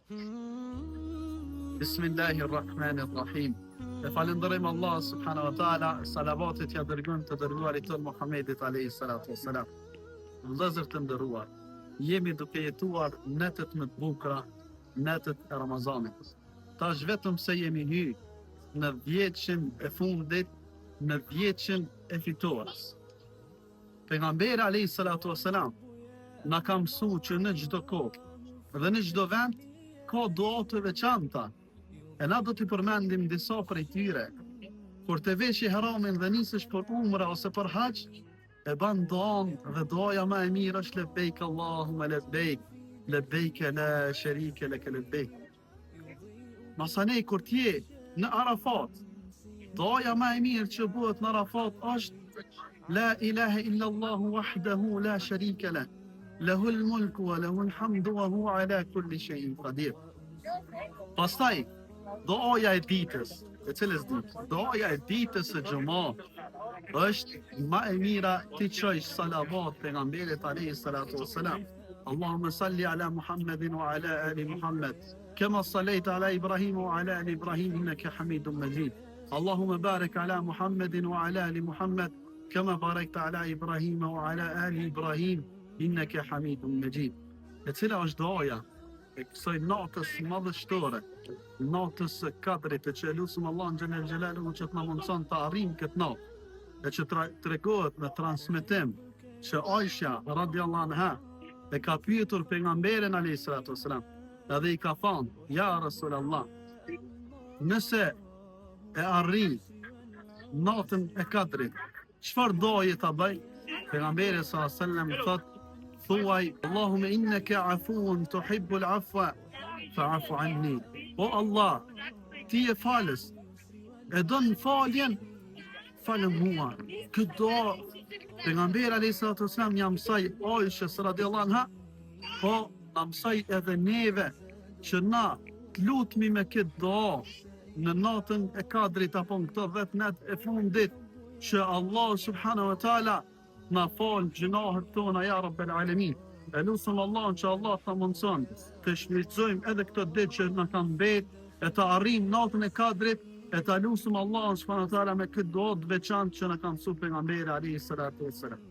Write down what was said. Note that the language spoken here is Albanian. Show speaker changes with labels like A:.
A: Bismillahirrahmanirrahim. E falënderojmë Allah subhanahu wa taala, salavatet ja dërgojmë të dërguarit tonë Muhammedit alayhi salatu wassalam. Vëllezër të nderuar, jemi duke jetuar netët më të bukura, netët e Ramazanit. Tash vetëm se jemi hy në dhjetëshin e fundit, në dhjetëshin e fitores. Pejgamberi alejhi salatu vesselam na ka mësu që në çdo kohë dhe në çdo vend ka dua të veçanta. E na do t'i përmendim disa prej tyre. Kur të vesh ihramin dhe nisesh për umre ose për haxh, e ban duan dhe duaja më e mirë është lebejk Allahumma lebejk, lebejk la sharika leke lebejk. Masanej kur t'je në Arafat, duaja ma e mirë që bëhet në Arafat është La ilahe illa Allahu wahdahu la sharika leh, lehul mulku wa lehul hamdu wa huwa ala kulli shay'in qadir. Pastaj, duaja e ditës, e cilës ditë? Duaja e ditës së xhuma është ma e mira t'i çojsh salavat pejgamberit alayhi salatu wassalam. Allahumma salli ala Muhammedin wa ala ali Muhammed kema sallejte ala Ibrahim wa ala ali Ibrahim inneke hamidun mexhid. Allahumma barik ala Muhammedin wa ala ali Muhammed kema barekte ala Ibrahim wa ala ali Ibrahim inneke hamidun mexhid. E cila është duaja e kësaj natës madhështore, natës së Kadrit, e që e lusim Allahun xhel xhelaluhu që të na mundson të arrijmë këtë natë, e që tregohet në transmetim që Aisha radiallahu anha e ka pyetur pejgamberin alayhi salatu wasalam, edhe i ka thënë: "Ja Rasulullah, nëse e arrij natën e Kadrit, Çfarë duaje ta bëj? Pejgamberi sallallahu alajhi wasallam thot, thuaj Allahumme innaka afuun tuhibbul afwa fa'fu anni. O Allah, ti je falës. E don faljen, falëm mua. Këtë dua pejgamberi alayhi salatu wasallam ja mësoi Aishës radiallahu anha, po na mësoi edhe neve që na të lutmi me këtë dua në natën e Kadrit apo në këto 10 net e fundit që Allah subhanahu wa taala na fal gjynahet tona ja rabbel alamin. E lusim Allahun që Allah të na mundson të shfrytëzojmë edhe këto ditë që na kanë mbet e të arrijmë natën e Kadrit e ta lusim Allahun subhanahu wa taala me këtë dua të veçantë që na ka mësuar pejgamberi alayhi salatu wassalam.